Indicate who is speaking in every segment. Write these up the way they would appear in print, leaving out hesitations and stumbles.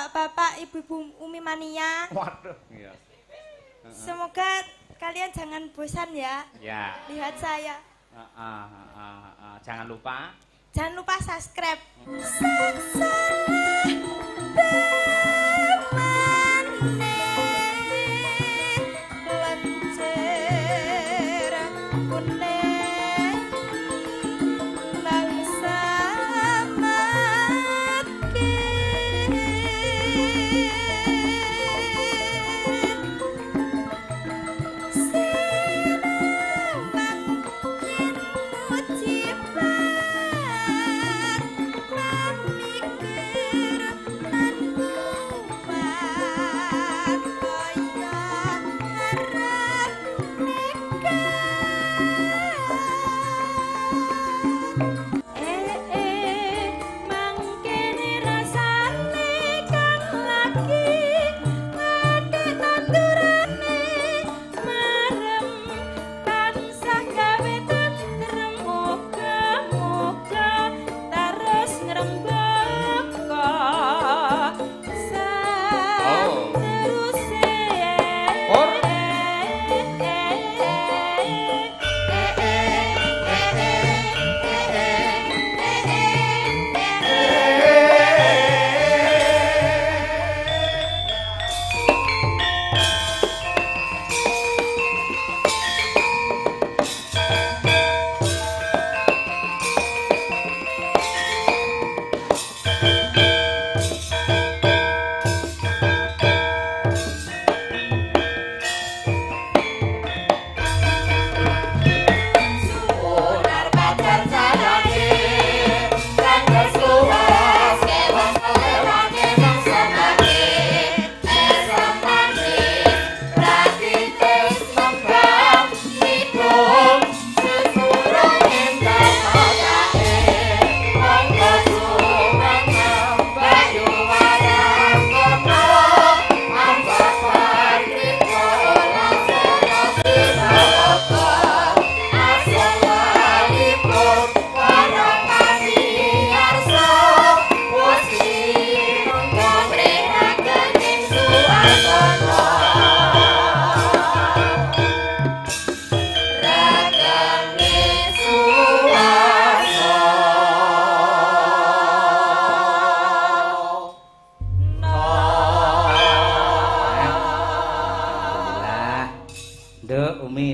Speaker 1: bapak-bapak, ibu-ibu Umi Mania.
Speaker 2: Waduh, iya.
Speaker 1: Semoga kalian jangan bosan ya.
Speaker 2: Ya.
Speaker 1: Lihat saya.
Speaker 2: Jangan lupa.
Speaker 1: Jangan lupa subscribe.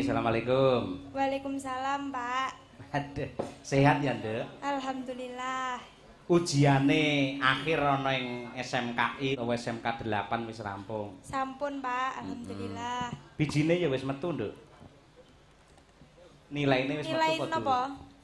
Speaker 2: Assalamualaikum.
Speaker 1: Waalaikumsalam, Pak.
Speaker 2: Aduh, sehat ya, Nduk?
Speaker 1: Alhamdulillah.
Speaker 2: Ujiane akhir ana ing SMKI utawa SMK 8 wis rampung.
Speaker 1: Sampun, Pak. Alhamdulillah.
Speaker 2: Bijine ya wis metu, Nduk. Nilaine wis metu apa napa?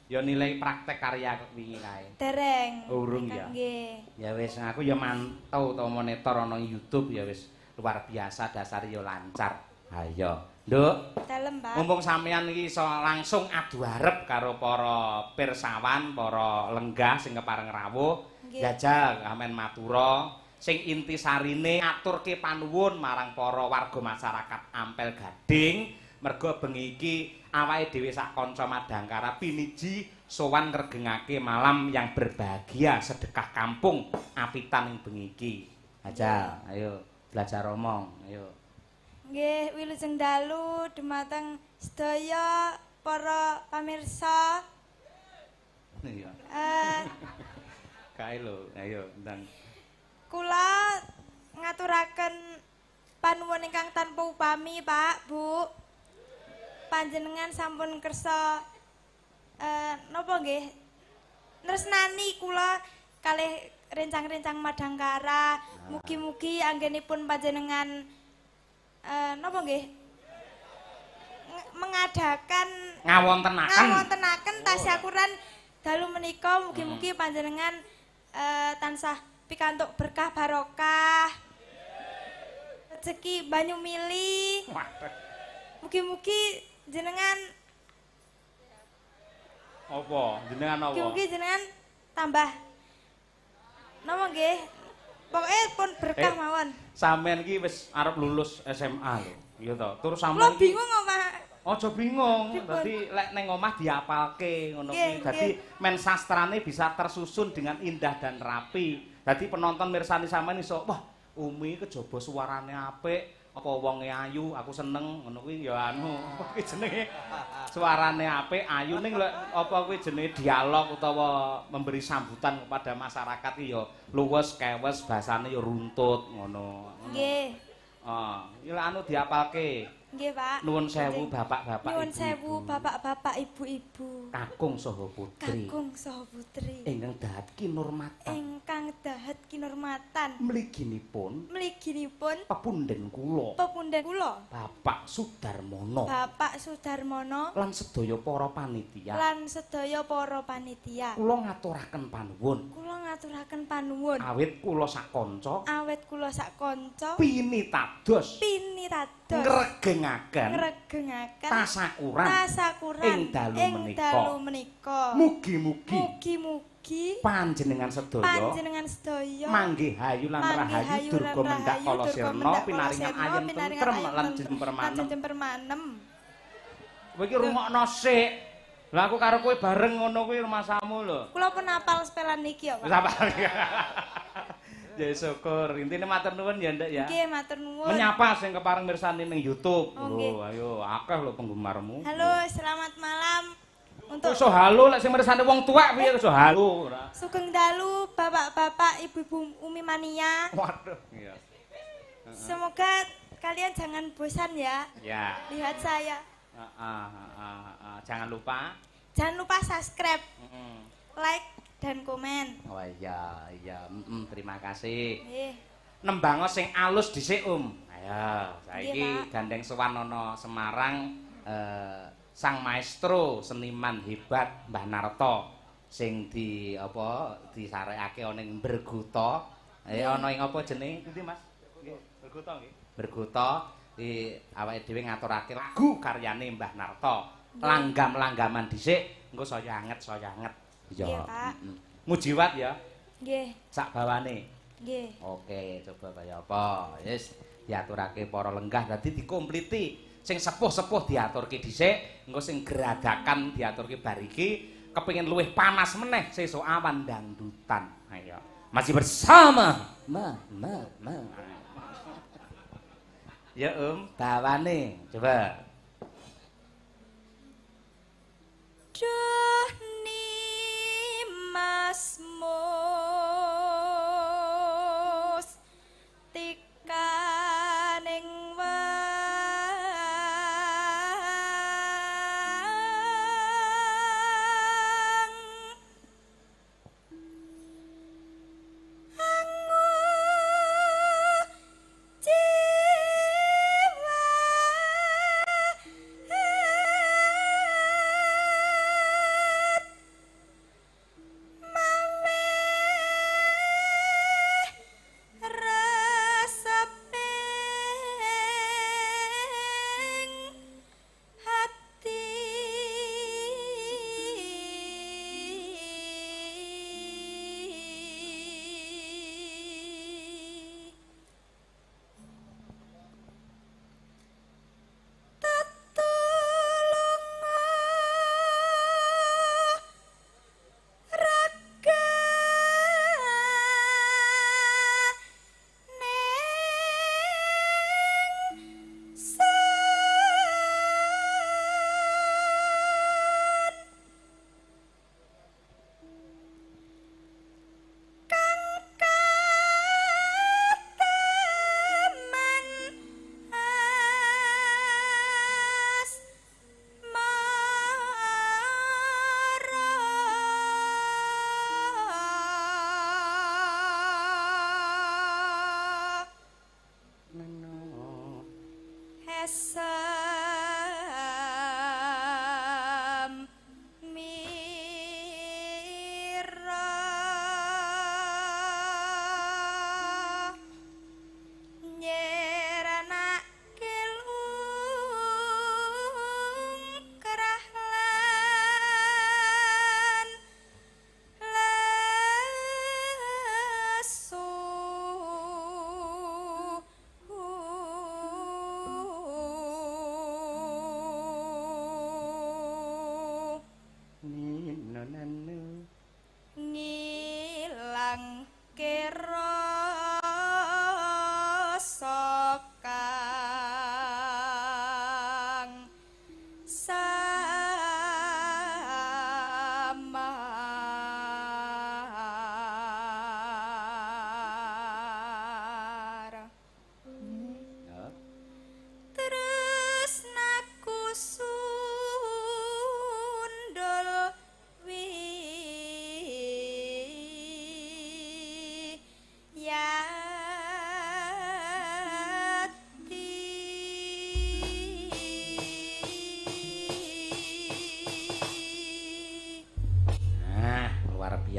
Speaker 2: Ya nilai praktek karya wingi kae.
Speaker 1: Dereng.
Speaker 2: Urung ya.
Speaker 1: Nggih.
Speaker 2: Ya wis, aku ya mantau utawa monitor ana YouTube ya wis luar biasa, dasar ya lancar. Ayo. Nduk,
Speaker 1: dalem, Pak.
Speaker 2: Mumpung sampeyan iki iso langsung adu arep karo para pirsawan, para lenggah sing kepareng rawuh, jajal amen matura sing intisarine ngaturke panuwun marang para warga masyarakat Ampel Gading, merga bengi iki awake dhewe sak kanca Madangkara piniji sowan ngregengake malam yang berbahagia sedekah kampung apitan ing bengi iki. Jajal, ayo belajar omong, ayo.
Speaker 1: Nggih, wilujeng dalu dumateng sedaya para pamirsa.
Speaker 2: Iya. Kae lho, ayo ndang.
Speaker 1: Kula ngaturaken panuwun ingkang tanpa upami, Pak, Bu. Panjenengan sampun kersa napa nggih? Nresnani kula kalih rencang-rencang Madangkara. Mugi-mugi anggenipun panjenengan napa nggih mengadakan ngawontenaken tasyakuran dalu menika, mugi-mugi panjenengan tansah pikantuk berkah barokah, rezeki banyu mili. Mugi-mugi jenengan
Speaker 2: apa? Jenengan apa?
Speaker 1: Mugi-mugi jenengan tambah napa nggih? Pokoke pun berkah mawon.
Speaker 2: Sampeyan iki wis arep lulus SMA lho. Iya to. Terus sampeyan
Speaker 1: lho bingung kok, Pak.
Speaker 2: Aja bingung. Dadi lek ning omah diapalke ngono kuwi. Dadi men sastrane bisa tersusun dengan indah dan rapi. Dadi penonton mirsani sampeyan iso, wah, Umi kejaba suarane apik, apa wonge ayu, aku seneng ngono kuwi ya anu, apa kuwi jenenge? Suarane apik, ayu ning lek apa kuwi jenenge dialog utawa memberi sambutan kepada masyarakat ki ya luwes, kewes, basane ya runtut ngono.
Speaker 1: Nggih.
Speaker 2: Ah, iki lek anu diapalke.
Speaker 1: Nggih, Pak.
Speaker 2: Nuwun sewu bapak-bapak
Speaker 1: Nuwun
Speaker 2: ibu-ibu.
Speaker 1: sewu bapak-bapak ibu-ibu.
Speaker 2: Kakung saha putri.
Speaker 1: Kakung saha putri.
Speaker 2: Ingkang dahat kinurmatan.
Speaker 1: Ingkang dahat kinurmatan.
Speaker 2: Mliginipun
Speaker 1: Mliginipun
Speaker 2: pepunden kula.
Speaker 1: Pepunden kula.
Speaker 2: Bapak Sudarmono.
Speaker 1: Bapak Sudarmono
Speaker 2: lan sedaya para panitia.
Speaker 1: Lan sedaya para panitia.
Speaker 2: Kula ngaturaken panuwun.
Speaker 1: Kula ngaturaken panuwun.
Speaker 2: Awit kula sak kanca.
Speaker 1: Awit kula sak kanca.
Speaker 2: Pinitados.
Speaker 1: Pinitados.
Speaker 2: Ngregengaken.
Speaker 1: Ngregengaken.
Speaker 2: Tasakuran.
Speaker 1: Tasakuran
Speaker 2: ing dalu menika.
Speaker 1: Dalu menika.
Speaker 2: Mugi-mugi.
Speaker 1: Mugi-mugi
Speaker 2: panjenengan sedaya.
Speaker 1: Panjenengan sedaya
Speaker 2: manggih hayu lan rahayu durga mendhak kala sirna pinaringan ayem tentrem lan jemper manem. Kowe iki rungokno sik. Lah aku karo kowe bareng ngono kuwi rumasamu lho.
Speaker 1: Kula pun hafal sepelan niki ya, Pak.
Speaker 2: Wis hafal. Ya syukur. Intine matur nuwun ya, Nduk ya.
Speaker 1: Nggih, matur nuwun.
Speaker 2: Menyapa sing kepareng mirsani ning YouTube.
Speaker 1: Oh,
Speaker 2: lho, ayo akeh lho penggemarmu.
Speaker 1: Halo, selamat malam. Untuk
Speaker 2: iso halo lek sing mirsani wong tuwek piye iso halo ora.
Speaker 1: Sugeng dalu bapak-bapak, ibu-ibu Umi Mania.
Speaker 2: Waduh, iya.
Speaker 1: Semoga kalian jangan bosan ya.
Speaker 2: Ya.
Speaker 1: Lihat saya.
Speaker 2: Jangan lupa.
Speaker 1: Jangan lupa subscribe. Like dan komen.
Speaker 2: Oh iya, iya, terima kasih.
Speaker 1: Nggih.
Speaker 2: Nembango sing alus dhisik, Om. Ayo, saiki gandeng sowan ana Semarang sang maestro seniman hebat Mbah Narto sing di apa disarekake ana ing Berguta. Ana ing apa jenenge? Endi, Mas? Nggih, Berguta nggih. Berguta iki awake dhewe ngaturake lagu karyane Mbah Narto. Langgam-langgaman dhisik, engko saya anget, saya anget.
Speaker 1: Nggih, Pak.
Speaker 2: Mujiwat ya.
Speaker 1: Nggih.
Speaker 2: Sak bawane.
Speaker 1: Nggih.
Speaker 2: Oke, coba kaya apa. Wis diaturake para lenggah dadi dikompliti. Sing sepuh-sepuh diaturke dhisik, engko sing geradakan diaturke bar iki, kepengin luwih panas meneh sesuk awan dangdutan. Ayo. Masih bersama Ma ma ma. Ya, Om, bawane. Coba.
Speaker 1: Duh Mas Mus tikaning wang angu jiwa mawe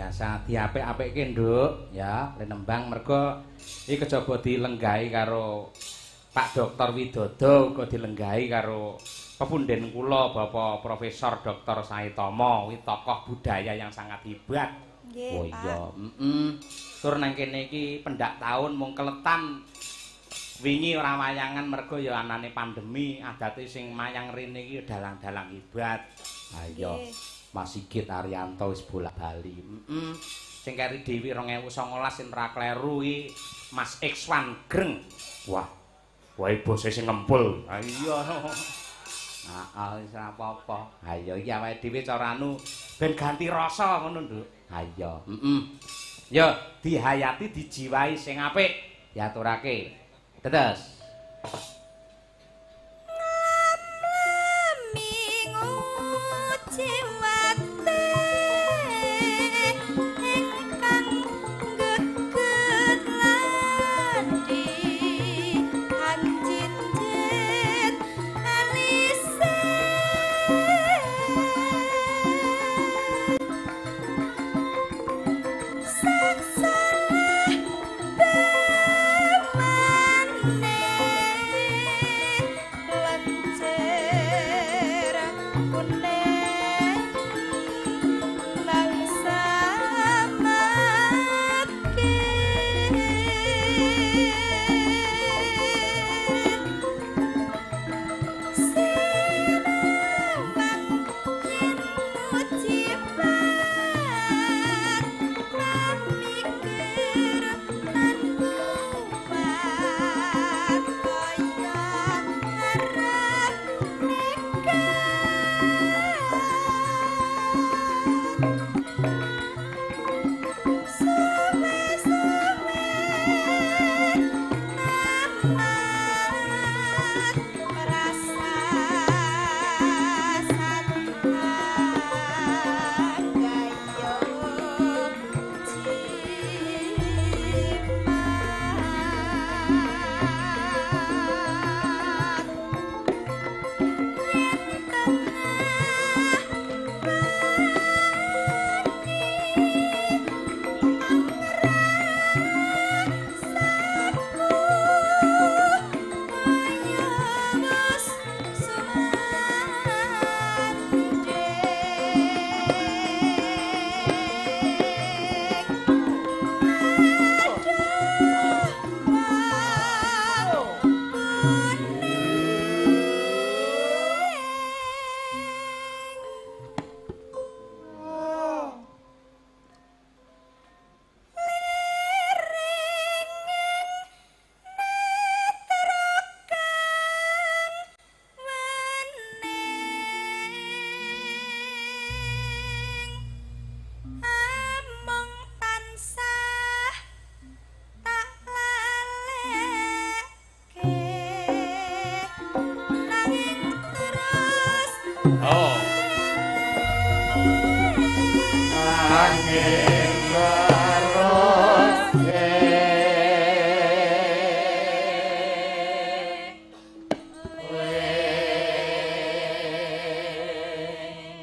Speaker 2: biasa. Diapik-apikke, Nduk, ya, lenembang mergo iki kejaba dilenggahi karo Pak Dr. Widodo, uga dilenggahi karo pepunden kula Bapak Profesor Dr. Saitomo, kuwi tokoh budaya yang sangat hebat.
Speaker 1: Nggih,
Speaker 2: oh iya, heeh. Tur nang kene iki pendak taun mung keletan wingi ora wayangan mergo ya anane pandemi, adate sing mayang rene iki dalang-dalang hebat. Ha iya. Mas Sigit Arianto wis bolak-bali. Heeh. Sing keri dhewe 2019 sing ora kleru iki Mas Ikhwan Greng. Wah. Wae bose sing ngempul. Ha iya. Heeh, wis ora apa-apa. Ha iya iki awake dhewe cara anu ben ganti rasa ngono, Nduk. Ha iya. Heeh. Ya dihayati dijiwai sing apik diaturake. Tetes.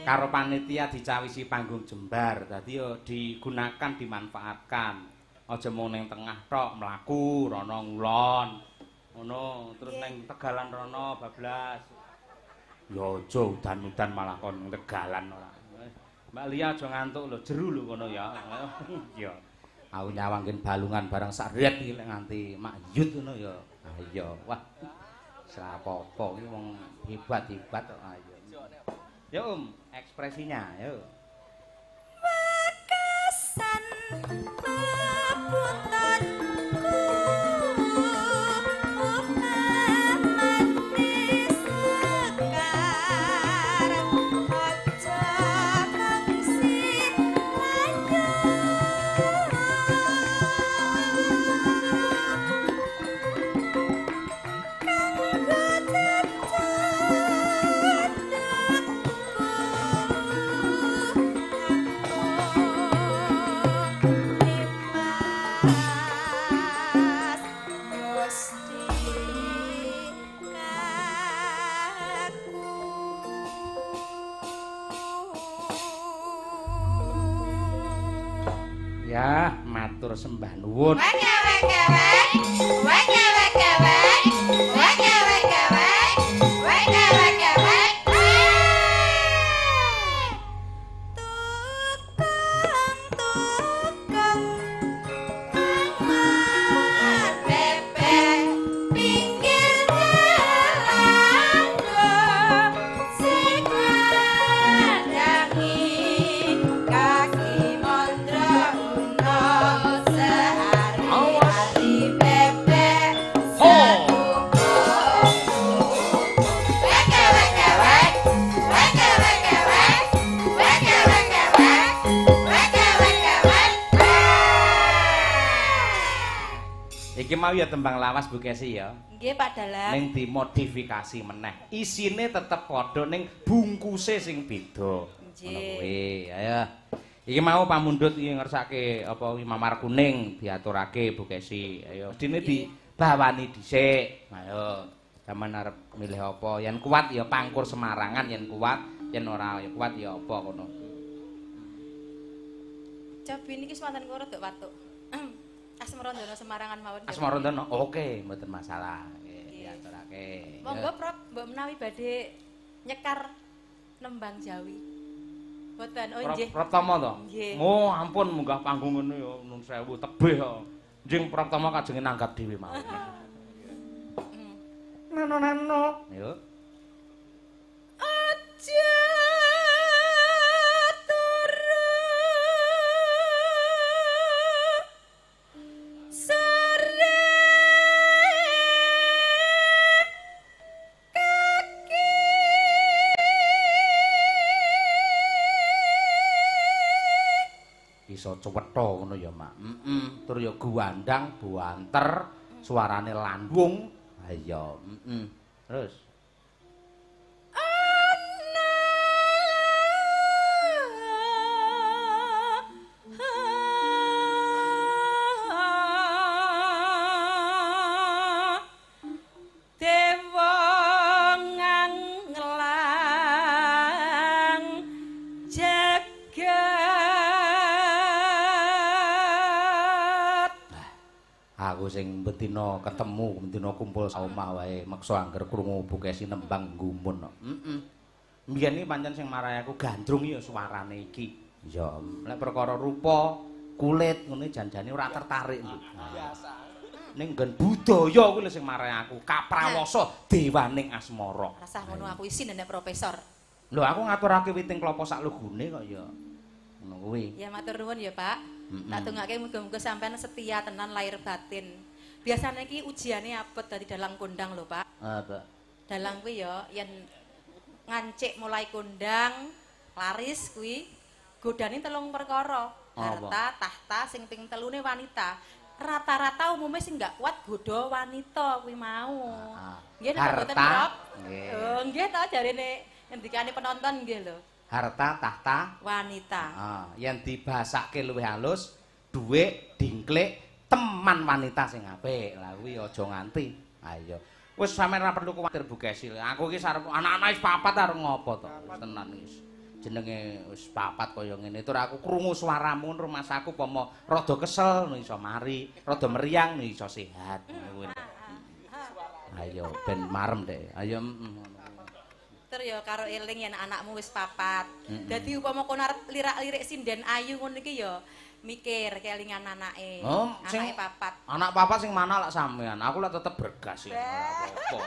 Speaker 2: Karo panitia dicawisi panggung jembar, dadi yo digunakan, dimanfaatkan. Aja mung ning tengah tok mlaku rono ngulon. Ngono, terus ning Tegalan rono bablas. Ya aja udan-udan malah kon Tegalan ora. Mbak Lia aja ngantuk lho, jeru lho kono ya. Iya. Aku nyawang gen balungan barang sak ret iki lek nganti makyut ngono ya. Ha iya, wah. Ora apa-apa iki wong hebat-hebat kok ayo. Yo Om, ekspresinya, yo.
Speaker 1: Wekasan peputanku upamane sekar aja kangsi layu kanggo cecet.
Speaker 2: Matur sembah nuwun. Iki mau ya tembang lawas Bu Kesi ya.
Speaker 1: Nggih Pak Dalang.
Speaker 2: Ning dimodifikasi meneh. Isine tetep padha ning bungkuse sing beda. Ngono kuwi. Ayo. Iki mau pamundhut iki ngersake apa Mamar Kuning diaturake Bu Kesi. Ayo dene dibawani dhisik. Ayo sampean arep milih apa? Yen kuat ya pangkur Semarangan, yen kuat, yen ora ya kuat ya apa kono.
Speaker 1: Cobi niki swanten kula rada watuk. Asmarandana Semarangan mawon.
Speaker 2: Asmarandana. Oke, mboten masalah. Nggih, diaturake.
Speaker 1: Monggo Prop, mbok menawi badhe nyekar nembang Jawi. Mboten, oh nggih.
Speaker 2: Praptama to? Oh, ampun munggah panggung ngono ya nun sewu tebih kok. Njing Praptama kajenge nanggap dhewe mawon. Nano-nano. Yo.
Speaker 1: Aja
Speaker 2: iso cewetha ngono ya, Mak. Heeh. Tur ya guandang, buanter, suarane landung. Ha iya, heeh. Terus
Speaker 1: ana dewa nganglang jagat.
Speaker 2: Aku sing betina ketemu, betina kumpul omah wae meksa angger krungu Bu Kesi nembang gumun kok. Heeh. Mbiyen iki pancen sing marai aku gandrung ya suarane iki. Ya, nek perkara rupa, kulit ngene janjane ora tertarik lho. Biasa. Ning nggon budaya kuwi lho sing marai aku kaprawasa dewaning asmara.
Speaker 1: Rasah ngono aku isin nek profesor.
Speaker 2: Lho aku ngaturake witing klapa sak lugune kok ya. Ngono kuwi.
Speaker 1: Ya matur nuwun ya, Pak. Tak dongake muga-muga sampean setia tenan lahir batin. Biasane iki ujiane abot dadi dalang kondang lho, Pak.
Speaker 2: Apa?
Speaker 1: Dalang kuwi ya yen ngancik mulai kondang, laris kuwi godane telung perkara. Harta, tahta, sing ping telune wanita. Rata-rata umumnya sing gak kuat godho wanita kuwi mau. Nggih napa mboten, Prof?
Speaker 2: Nggih.
Speaker 1: Oh, nggih ta jarene ngendikane penonton nggih lho.
Speaker 2: Harta, tahta,
Speaker 1: wanita.
Speaker 2: Ah, yang dibasake luwih halus, dhuwit, dingklik, teman wanita sing apik. Lah kuwi aja nganti. Ayo. Wis sampeyan ora perlu kuwatir Bu Kesi. Aku iki sarep anak-anak wis papat arep ngopo to? Wis tenan wis. Jenenge wis papat kaya ngene. Tur aku krungu suaramu rumasaku pomo rada kesel iso mari, rada meriang iso sehat. Ngono kuwi. Ayo ben marem dek. Ayo.
Speaker 1: Tur ya karo eling yen anakmu wis papat. Dadi upama kono arep lirak-lirik sinden ayu ngono iki ya mikir kelingan anake.
Speaker 2: Oh,
Speaker 1: anake papat.
Speaker 2: Anak papat sing mana lak sampean? Aku lak tetep bergas ya. Ora apa-apa.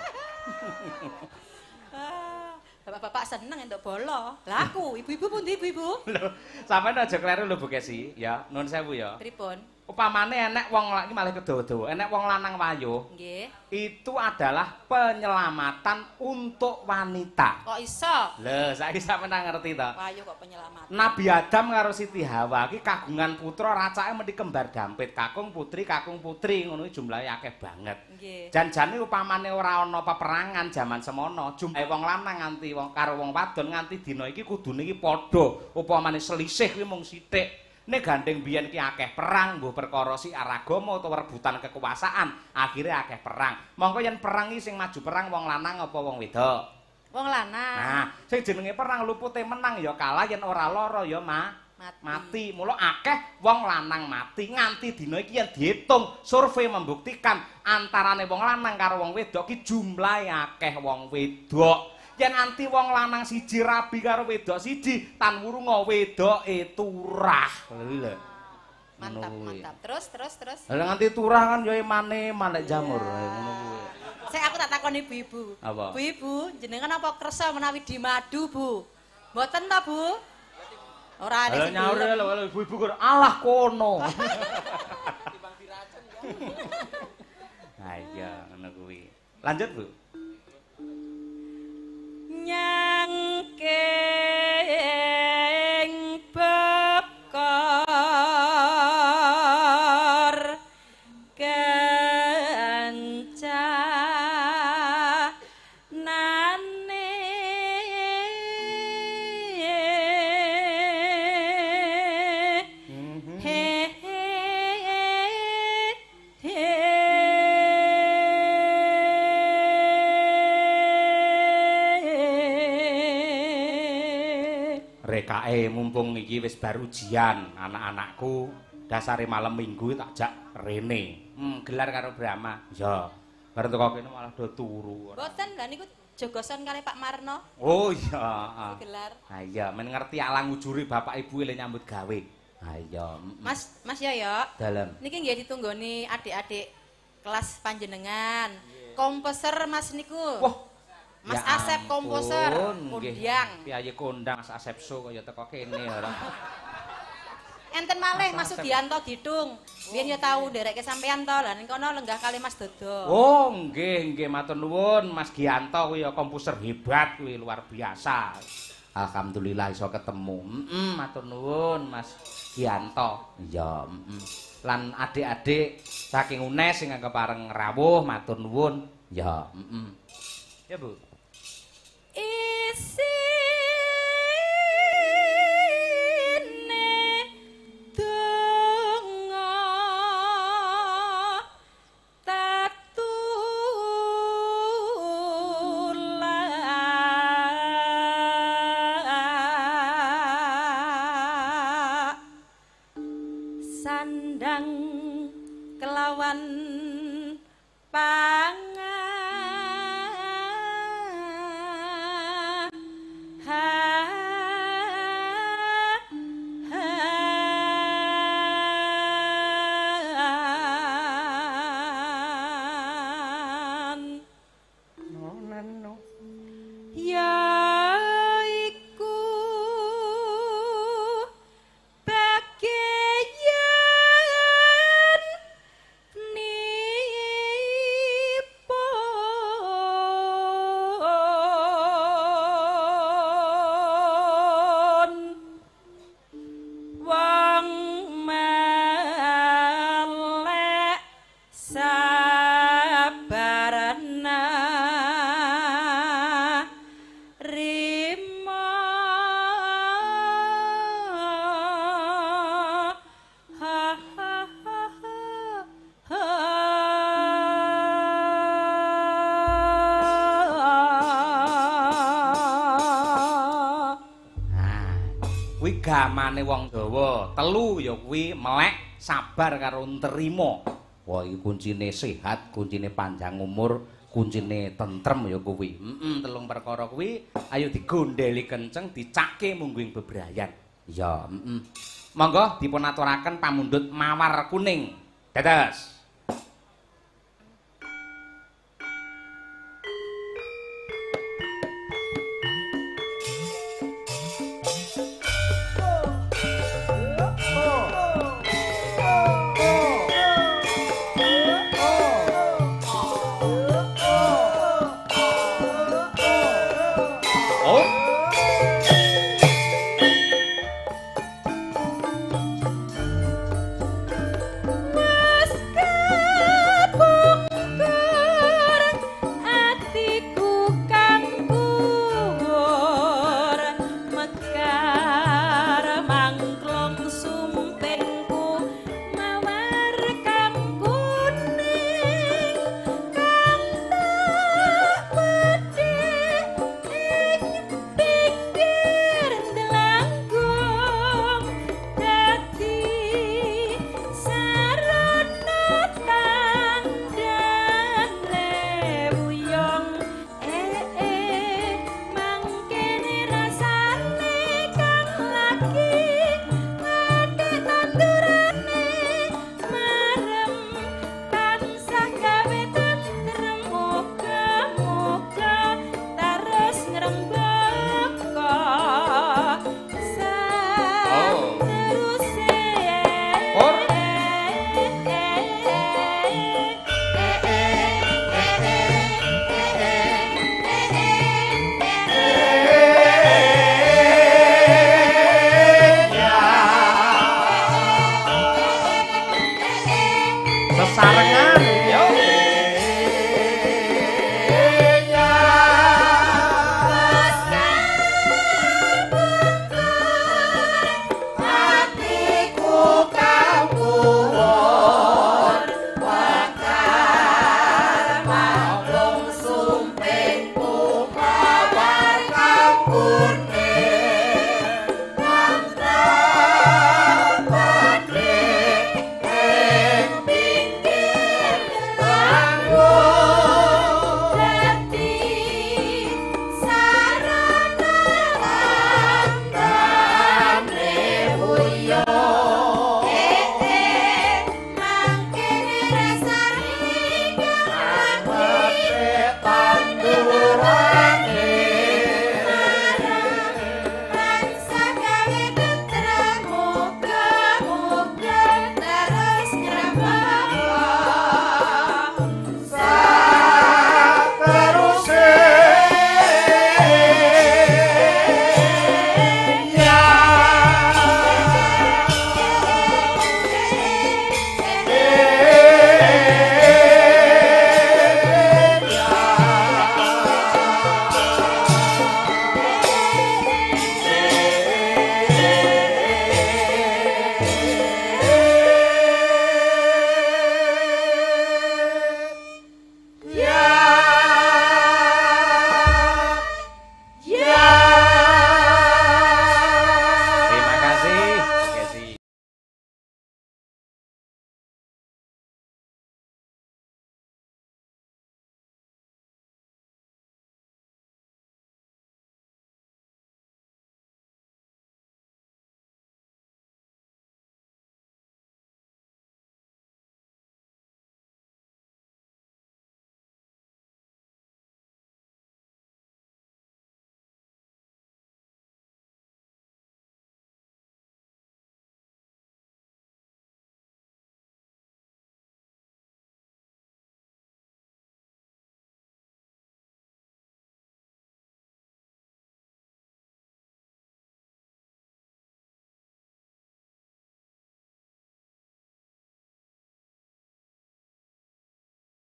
Speaker 1: Bapak-bapak seneng entuk bolo. Lah aku, ibu-ibu pundi ibu-ibu?
Speaker 2: Lho, sampean aja kleru lho Bu Kesi, ya. Nuwun sewu ya.
Speaker 1: Pripun?
Speaker 2: Upamane enek wong laki malah kedawa-dawa, enek wong lanang wayuh.
Speaker 1: Nggih.
Speaker 2: Itu adalah penyelamatan untuk wanita.
Speaker 1: Kok iso?
Speaker 2: Lho, saiki sampean ngerti to?
Speaker 1: Wayuh kok penyelamatan.
Speaker 2: Nabi Adam karo Siti Hawa iki kagungan putra racake mesti kembar dampit, kakung putri ngono iki jumlahe akeh banget.
Speaker 1: Nggih.
Speaker 2: Janjane upamane ora ana peperangan jaman semono, jumlahe wong lanang nganti wong karo wong wadon nganti dina iki kudune iki padha. Upamane selisih kuwi mung sithik. Nek gandeng biyen ki akeh perang, mbuh perkara siar agama utawa rebutan kekuasaan, akhire akeh perang. Mongko yen perang iki sing maju perang wong lanang apa wong wedok?
Speaker 1: Wong lanang.
Speaker 2: Nah, sing jenenge perang lupute menang ya kalah, yen ora lara ya Mati. Mula akeh wong lanang mati nganti dina iki yen diitung survei membuktikan antarane wong lanang karo wong wedok ki jumlahe akeh wong wedok. Yen anti wong lanang siji rabi karo wedok siji tan wurunga wedoke turah. Lho.
Speaker 1: Mantap, mantap. Terus, terus, terus.
Speaker 2: Lah nganti turah kan ya emane-eman nek jamur ngono kuwi.
Speaker 1: Sik aku tak takoni ibu-ibu. Bu Ibu, jenengan apa kersa menawi dimadu, Bu? Mboten ta, Bu? Ora ana sing
Speaker 2: nyaur lho ibu-ibu kok alah kono.
Speaker 3: Timbang diracun ya.
Speaker 2: Ha iya ngono kuwi. Lanjut, Bu.
Speaker 1: Nyangking bekor kencanane he he
Speaker 2: Rekae mumpung iki wis bar ujian anak-anakku dasare malam Minggu tak jak rene. Gelar karo Brahma. Iya. Bareng teko kene malah do turu.
Speaker 1: Mboten, lha niku jogosan kali Pak Marno.
Speaker 2: Oh iya.
Speaker 1: Gelar.
Speaker 2: Ha iya, men ngerti alang ujure bapak ibu le nyambut gawe. Ha iya.
Speaker 1: Mas, Mas Yoyo.
Speaker 2: Dalem.
Speaker 1: Niki nggih ditunggoni adik-adik kelas panjenengan. Komposer Mas niku.
Speaker 2: Wah.
Speaker 1: Mas ya Asep komposer kondang.
Speaker 2: Piye kondang Mas Asep so kaya teko kene ora.
Speaker 1: Enten malih Mas Sugianto Gidung. Biyen ya tau nderekke sampean to. Lah ning kono lenggah kali Mas Dodo.
Speaker 2: Oh, nggih nggih matur nuwun Mas Gianto kuwi ya komposer hebat kuwi luar biasa. Alhamdulillah iso ketemu. Matur nuwun Mas Gianto. Iya, Lan adik-adik saking UNES sing kepareng rawuh matur nuwun. Ya, Ya, Bu.
Speaker 1: Isine donga tatulak sandang kelawan pangan
Speaker 2: Gamane wong Jawa telu ya kuwi melek, sabar karo ntrima. Wah iki kuncine sehat, kuncine panjang umur, kuncine tentrem ya kuwi. Telung perkara kuwi ayo digondheli kenceng, dicake mungguing bebrayan. Ya, Monggo dipun aturaken pamundhut mawar kuning. Dados.
Speaker 1: Mas
Speaker 2: Mari.